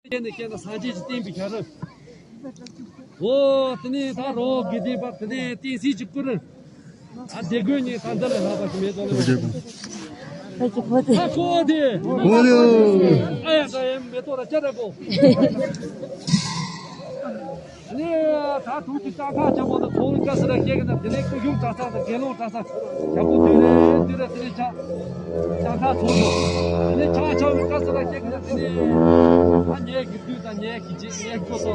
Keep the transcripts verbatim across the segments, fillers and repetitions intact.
ནས་བཤད་ན་སངས་རྒྱས་ཀྱི་བསྟན་པའི་ཆ་རུ། འོ་དེ་ནས་ད་རོ་དགེ་ལྡན་པ་དེ་ནས་བསྟན་སྲིད་ཀྱི་སྐུ་རུ། ཨ་དེ་དགོས་ནས་ད་འདི་ལས་ལྷག་པ་ཞིག་མེད་དོ་ལེ། ད་ཅི་གོ་དེ། ཨ་གོ་དེ། གོ་དེ། ཨ་ཡ་ད་ཡ་མེ་ཏོག་ལ་ཅ་ད་གོ། ནས་ད་དུང་གི་ལྕགས་ཁང་ཆེན་མོ་དང་ཚོགས་བསྐལ་སྲིད་ལ་སྐྱེས་ཀྱི་ན་དེ་ནས་སྐུ་གཞུང་གྲྭ་ཚང་དང་དགེ་སློང་གྲྭ་ཚང་ཞབས་པོ་དུས་རེ་དུས་རེ་དེ་ནས་ཆགས། ལྕགས་ཁང་ཚོགས་དང་དེ་ནས་ཆགས་ཆགས་བསྐལ་སྲིད་ལ་སྐྱེས་ཀྱི་ན་དེ་ནས་ད་ཉལ་གི་དུས་དང་ཉལ་གི་རྗེས་ཉལ་གི་སྐབས་སུ་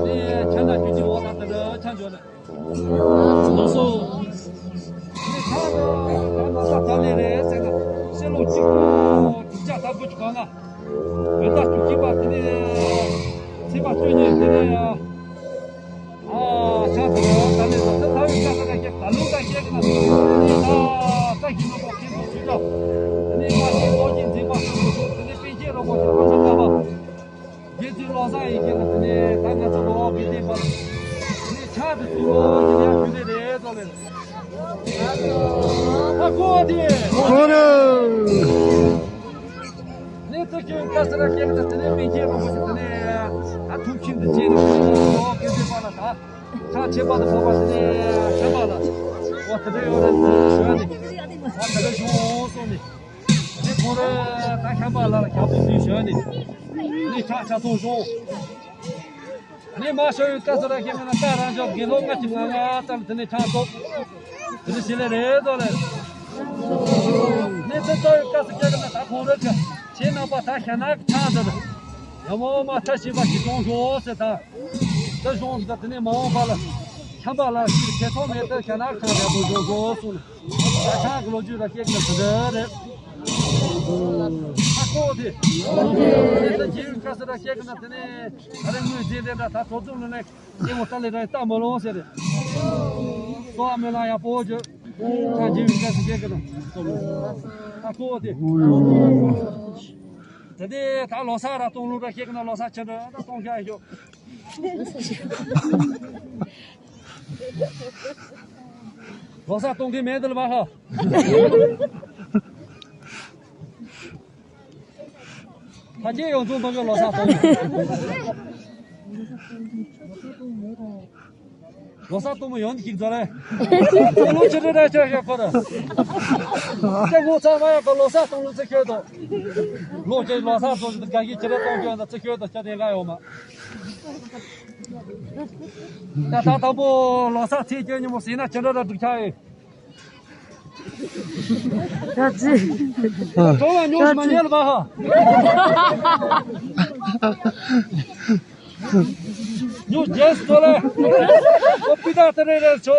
དེ་ནས་ཁྱེད་ན་རྒྱུ་ཅི་འོ་ད་དེ་འདྲ་ཆགས་འཇོག་ན། ལགས་སོ། ནི་ཁྱེད་ད་ད་ན་ཚ་ཐ་ལེ་རེད་ཟེར་ན་ཤེས་ལོ་གཅིག་པོ་དྲུག་ཅག་ད་བུ་གཅིག་གང་ན། བོད་ཟླ་བཅུ་གཅིག་པ་དེ་ནས་ཚེས་པ་བཅུ་གཉིས་དེ་ནས་ཡང་། ཨ་ཆ་དེ་ད་ལས་ད་ད་ད་བའི་ཀ་ས་ད་སྐད་ད་ལུང་ད་སྐད་ཀྱི་ན་ད་ད་ཞིག་ནོ་པ་ཁྱེད་ཚོ་སུ་ད་དེ་ནས་མ་ཞིག་ལོ་གཅིག་འཛིན་པ་སུ་སུ་དེ་ནས་པཎ་ཆེན་རོགས་པ་ཞིག་པ་ས་ད་པ། རྗེ་བཙུན་བློ་བཟང་ཡེ་ཤེས་ལ་དེ་ནས་ད་ང་ཚོ་ལོ་དགེ་ལྡན་པ་དེ་ནས་ཕྱག་ཏུ་ཚུད་ལོ་དེ་ནས་ཞུ་རེ་རེ་ཙོ་ལེ། ཨ་ཀོ་དེ། ཀོ་རེ། ནས་ཙི་ཁྱོད་བཀའ་སར་སྐྱེལ་ཏེ་དེ་ནས་པཎ་ཆེན་རིན་པོ་ཆེ་དེ་ནས་ད་ཐུགས་ཆེན་དུ་བྱས་ནས་ལོ་དགེ་ལྡན་པ་ལ་ད་ཕྱག་ཆེན་པ་དུ་ཕོག་པ་དེ་ནས་ཁྱམས་པ་ལ་འོ་དེ་འདྲ་ཡོད་རེད་ཞུ་ནས་འོ་དེ་འདྲ་བྱུང་སོང་ནས། ནི་ཁོང་རེ་ད་ཁྱམས་པ་ལ་ལ་ཁྱབ་པོ་ཞུས་ཞོན་ནི། ནི་ཆག་ཆག་སོང་ཞོག་ནི་མ་ཤོར་བའི་སྐབས་སུ་ར་ཁྱེད་མེད་ན་ད་རང་ཅོག་དགེ་སློང་ལྔ་གཅིག་ལྔ་ལྔ་ཙམ་དེ་ནི་ཆག་སོང་། དེ་ནི་ཞི་ལེ་རེད་དོ་ལེ། ནི་དེ་ལྟ་བའི་སྐབས་སུ་ཁྱེད་ཀྱི་ན་ད་ཁོང་རེ་ཁྱེད་ནང་པ་ད་ཞྭ་ནག་ཆག་འདི་རེད། ཡ་མོ་མ་ཁྲ་ཞིག་པ་ཞིག་སོང་ཞོག་ཟེར་ད། དེ་སོང་ཟེར་ད་དེ་ནི་མ་འོངས་པ་ལ་ཁྱམས་པ་ལ་ཞིག་ཐེ་ཚོམ་མེད་དེ་ཞྭ་ནག་ཆག་རེད་དོ་ཞོག་ཞོག་གསུངས་ནི། ད་ཆང་གི་ལོ་རྒྱུས་ར་སྐད་ཀྱི་ཚུལ་འདི་རེད། ཨ་ཀོ་དེ། དེ་ལྟ་རྗེས་ཡོད་སྐབས་སུ་ར་སྐད་ཀྱི་ན་དེ་ནས་ད་རེས་དངོས་རྗེས་འདྲེན་འདྲ་ད་གྲོགས་ཚོགས་ལུ་ནས་སྐྱེ་བོ་ལྟ་ལས་ར་ལྟ་མ་ལོང་ཟེར་རེད། སོ་ཨ་མེ་ལ་ཡག་པོ་བརྗོད། ཆང་རྗེས་ཡོད་སྐབས་སུ་སྐད་ཀྱི་ན། ཨ་ཀོ་དེ། དེ་ནས་ད་ལོ་གསར་ར་གཏོང་ལུགས་ར་སྐད་ཀྱི་ན་ལོ་གསར་ཆེ་འདྲ་ད་གཏོང་བཞག་ཡོད། ལོ་གསར་གཏོང་གི་མེད་དེ་ལ་མ་ཧ། ཕ་སྐྱེས་ཡོངས་རྫོགས་མ་གི་ལོ་གསར་གཏོང་། ལོ་གསར་གཏོང་མི་ཡོང་གི་ཅིག་ཛོ་ལེ། ལོ་ཆེ་རེ་རེ་ཆེ་ཤོས་ཁོ་ར། ཁྱེད་ངོ་ཚ་མ་ཡག་གི་ལོ་གསར་གཏོང་ལུགས་ཚེ་ཤོད་དོ། ལོ་ཆེ་ལོ་གསར་གཏོང་ལུགས་དགའ་གི་ཆེ་རེ་གཏོང་རྒྱུ་ཡོད་ན་ཚེ་ཤོད་དོ་ཁྱེད་དེ་ལ་ཡོད་མ། ད་ད་དང་པོ་ལོ་གསར་ཚེས་བཅུ་ཉིན་མོ་ཟིན་ན་ཅི་འདྲ་འདྲ་འགྲིག་ཆགས་ཡིན། ད་ཅི། གྲོང་ལ་ཉོ་ཞིག་མ་ཉལ་བ་ཧ། ཉོ་རྒྱལ་སོ་ལེ། ཨོ་པི་ད་ཏི་རེ་རེ་ཆོ།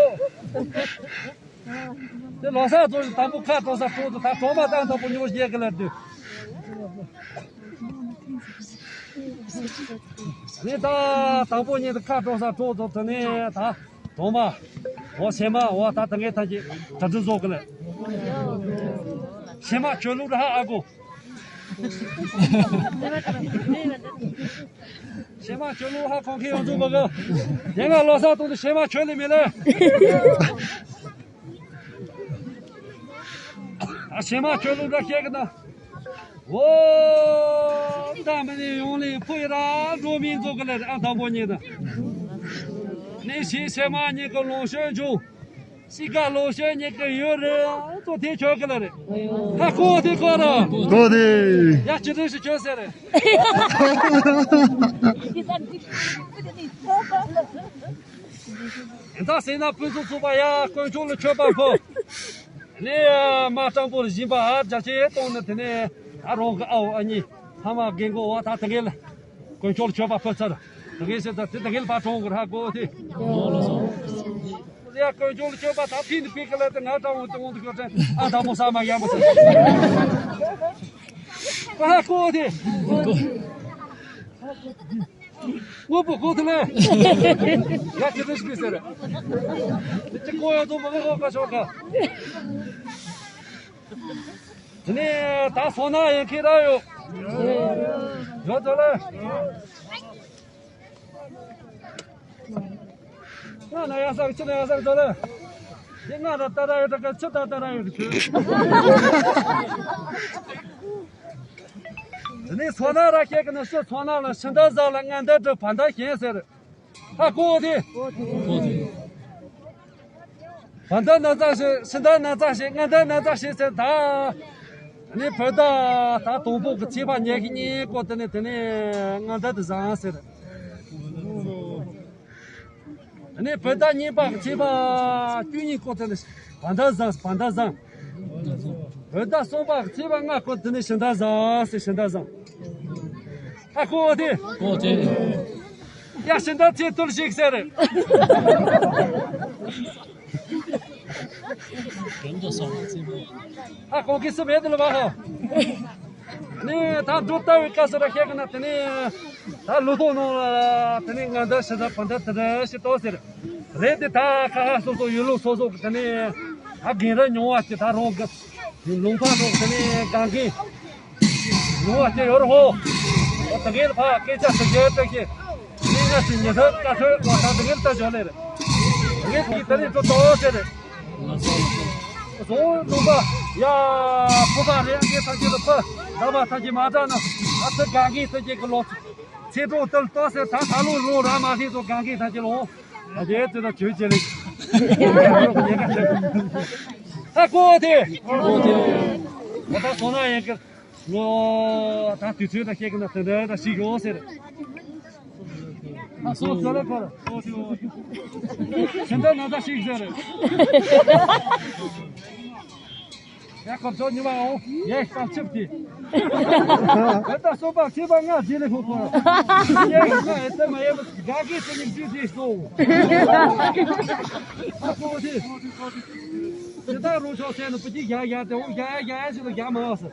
དེ་ལོ་གསར་ཚོ་ཞིག་དང་པོ་ཁ་གྲོང་ས་གྲོང་དུ་ད་གྲོང་མ་དང་དང་པོ་ཉོ་རྒྱལ་གི་ལེར་དུ། ནི་ད་དང་པོ་ཉིད་དུ་ཁ་གྲོང་ས་གྲོང་དུ་དུ་ནི་ད། གྲོང་མ། འོ་སེ་མ་འོ་ད་ད་ངས་ད་ཅི་ད་དུ་བཟོ་གི་ལེ། སེ་མ་ཆོས་ལུགས་ར་ཧ་ཨ་གོ། སེ་མ་ཆོས་ལུགས་ཧ་ཁོང་ཁེ་ཡོང་འདུག་མ་གི། དེ་ང་ལོ་གསར་གཏོང་དུ་སེ་མ་ཆོས་ལེ་མེ་ལེ། ཨ་སེ་མ་ཆོས་ལུགས་ར་ཤེས་གི་ན། འོ། ད་མི་ནི་ཡོང་ལེ་ཕུ་ཡི་ར་འགྲོ་མིན་འགྲོ་གི་ལེ་ཨ་དང་པོ་ཉིད་ད། ནི་ཤི་སེ་མ་ཉིད་གི་ལོ་ཤོན་འཇུ། སི་ཀ་ལོ་ཤོན་ཉིད་གི་ཡོད་རེད་ཨ་ཏོ་དེ་ཆོས་གི་ལེ་རེད། ཧ་ཁོ་དེ་ཁོ་ར། ཁོ་དེ། ཡ་ཅི་རེ་ཞིག་ཆོས་ཟེར་རེད། ད་སེ་ན་ཕུན་སུམ་ཚོགས་པ་ཡ་དཀོན་མཆོག་ལ་མཆོད་པ་ཕུལ། ནས་མ་སྤྲང་པོ་ལ་སྦྱིན་པ་ཨ་རྒྱ་ཆེ་གཏོང་ནས་དེ་ནས་ཨ་རོགས་ཀྱི་ཨའོ་ཨ་ནི་ཕ་མ་རྒན་གོག་བ་ད་དེ་གས་ལ་དཀོན་མཆོག་ལ་མཆོད་པ་ཕུལ་ཚར། དེ་གས་ཟེར་ད་དེ་དེ་གས་ལ་ཕར་གྲོངས་གི་ར་གོ་དེ། ཡ་དཀོན་མཆོག་ལ་མཆོད་པ་ད་ཕིན་དུ་ཕིན་གི་ལ་དེ་ང་སྤྲང་བོ་དེ་འོང་དུ་ཤོར་དྲན་ཨ་དང་པོ་ས་མ་ཡ་མ་ཟེར། ཨ་གོ་དེ། དངོས་པོ་གོ་ཐུབ་ལེ། ཡ་ཅི་རེ་ཞིག་ཟེར། དེ་ཅི་གོ་ཡོད་དོ་མ་གོ་ག་ཤོག་ག་དེ་ནས་ད་སོ་ན་ཡན་ཁྱེད་ར་ཡོད། ཡོད་དོ་ལེ། ང་ན་ཡ་ས་གི་ཅི་ན་ཡ་ས་གི་དོ་ལེ། དེ་ང་ར་ད་ར་ཡོད་ད་ག་ཅི་ད་ད་ར་ཡོད་གི་ཁྱོད། དེ་ནས་ཚོ་ནང་ར་ཁྱེད་ཀྱི་ནི་ཤོད་ཚོ་ནང་ལ་ཕྱི་ཟླ་བཟང་ལ་སྔ་ཟླ་སྒྲིབ་བར་ཟླ་ཞན་ཟེར། ཧ་གོ་དེ། བར་ཟླ་ན་ཚ་ཞིག་ཕྱི་ཟླ་ན་ཚ་ཞིག་སྔ་ཟླ་ན་ཚ་ཞིག་ཟེར་ད། དེ་ནས་བོད་ཟླ་ད་དང་པོ་གི་ཚེས་པ་ཉེར་གཉིས་སྐོར་དེ་ནས་དེ་ནས་སྔ་ཟླ་དེ་བཟང་ཟེར། ཨ་ནི་བོད་ཟླ་གཉིས་པ་གི་ཚེས་པ་བཅུ་གཉིས་སྐོར་དེ་ནི་བར་ཟླ་བཟང་། བར་ཟླ་བཟང་། བོད་ཟླ་གསུམ་པ་གི་ཚེས་པ་ལྔ་སྐོར་དེ་ནི་ཕྱི་ཟླ་བཟང་ཟེར། ཕྱི་ཟླ་བཟང་། ཨ་ཁོ་འོ་དེ། ཨོ་དེ། ཡ་ཕྱི་ཟླ་ཚེས་ཐུར་ཞིག་ཟེར། ཨ་ཁོང་གིས་སུ་བེད་ལ་བ་ཧ། ནི་ད་འགྲོ་ལྟ་བའི་སྐབས་སུ་ར་ཤེས་གི་ན་དེ་ནི་ད་ལོ་ཐོག་ནང་ལ་དེ་ནི་ང་འདྲ་ཞེ་དྲག་བར་འདྲ་དེ་འདྲ་ཞིག་ཏོག་ཟེར། རེད་དེ་ད་ཁ་ཁ་སོ་སོ་ཡུལ་ལུགས་སོ་སོ་གི་དེ་ནི་ད་རྒན་རབས་མྱོང་བ་ཅིག་ད་རང་གི་ལུང་པ་སོགས་དེ་ནི་གང་གིན་མྱོང་བ་ཅིག་ཡོད་རེད་ཧོ། ད་གིན་ཕ་སྐད་ཆ་ཟེར་རྒྱུ་ལྟ་གི་ངས་ང་ཞིག་ཉི་ཟེར་ཀ་ཐོས་ང་ད་དེ་གིན་ལྟ་བྱོས་ལེ་རེད། ངས་དེ་ནི་འགྲོ་ཏོག་ཟེར་རེད། བཟོ་ནོ་པ། ཡ། ཕོ་པ་རེ་ཡ་གེ་ཐ་གེ་ལ་ཕ། ད་མ་ཐ་གེ་མ་ད་ན། ཨ་ཚ་གང་གེ་ཐ་གེ་གི་ལོ། ཚེ་གྲོགས་ཏལ་ཏོ་སེ་ད་ད་ལོ་ལོ་ར་མ་ཧི་ཚོ་གང་གེ་ཐ་གེ་ལོ། ད་གེ་ཚེ་ད་ཆོས་ཅེ་ལེ། ད་ཀོ་ཐེ། ད་སོ་ན་ཡེ་གེ་ལོ། ད་དུས་ཚོད་ད་ཤེས་གི་ན་དེ་འདྲ་ད་ཞིག་ཡོང་ཟེར། ཨ་སོ་ཟ་ལེ་ཁོ་ར། ཤིན་ད་ན་ད་ཤིག་ཟེར། ཡ་ཁོ་ཚོ་ཉི་མ་འོང་། ཡེ་ཤ་ཆིབ་ཀྱི། ད་སོ་པ་ཆིབ་པ་ང་ཟེར་ལེ་ཁོ་ཁོ་ར། ཡེ་ང་ཨེ་ཏེ་མ་ཡེ་མ་ག་གི་སེ་ཉིག་ཟེར་ཟེར་སོ། ཨ་ཁོ་ཁོ་ཆི། ཇི་ལྟར་རུང་ཆོག་ཟེར་ནས་བུ་གཅིག་བཞག་བཞག་དེ་འོང་བཞག་ཡ་བཞག་ཡ་ཟེར་ནས་བཞག་མ་བ་ཟེར།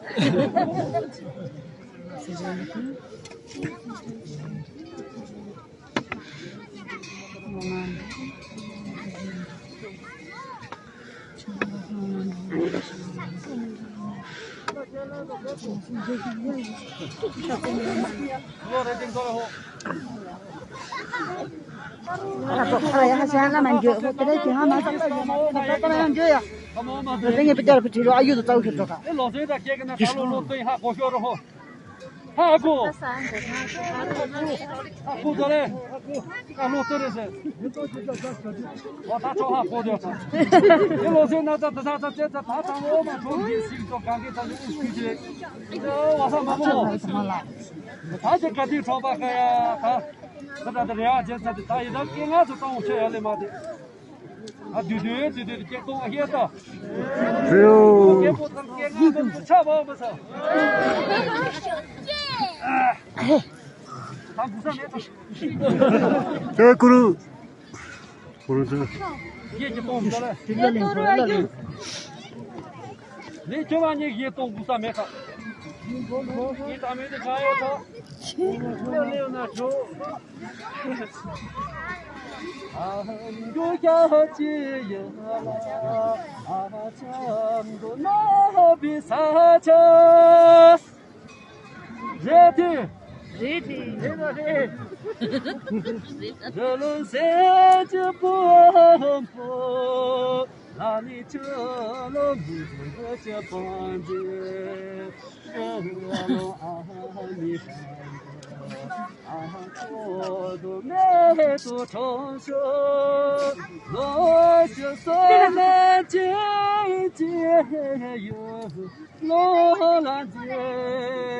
ཧ་གོ། ཧ་གོ་ད་རེ། ཧ་གོ་ད་རེ་ཟེར། ཨོ་ད་ཚོ་ཧ་གོ་དེ་ཚོ། དེ་ལོ་ཟེར་ན་ད་ད་ད་ད་ད་ད་ད་ཨོ་མ་ཚོ་གི་སིང་ཚོ་ག་གི་ད་ལུ་སུ་ཇེ། ཨོ་ས་མ་མོ། ད་ཅི་ག་དེ་ཚོ་པ་ག་ཡ་ད། ད་ད་ད་རེ་ཨ་ཇེ་ས་དེ་ད་ཡི་ད་སྐད་ང་ཚོ་གཏོང་ཆེ་ཡ་ལེ་མ་དེ། ཨ་དུས་དུས་དུས་དུས་སྐད་གཏོང་ཨ་ཧེ་ད། རེའོ། སྐད་པོ་དང་སྐད་ངན་དུ་ཆ་བ་མི་ས། ད་འགུ་ས་མེད་ད། ཏེ་ཀུ་རུ། ཀུ་རུ་ཏེ། སྐད་ཀྱི་གཏོང་མི་ས་ལ། ལས་ཁྱོད་རང་ཉིད་སྐད་གཏོང་འགུ་ས་མེད་ད། ངས་ད་མེད་དེ་ག་ཡོད་ད། ལས་ལས་ན་འགྲོ།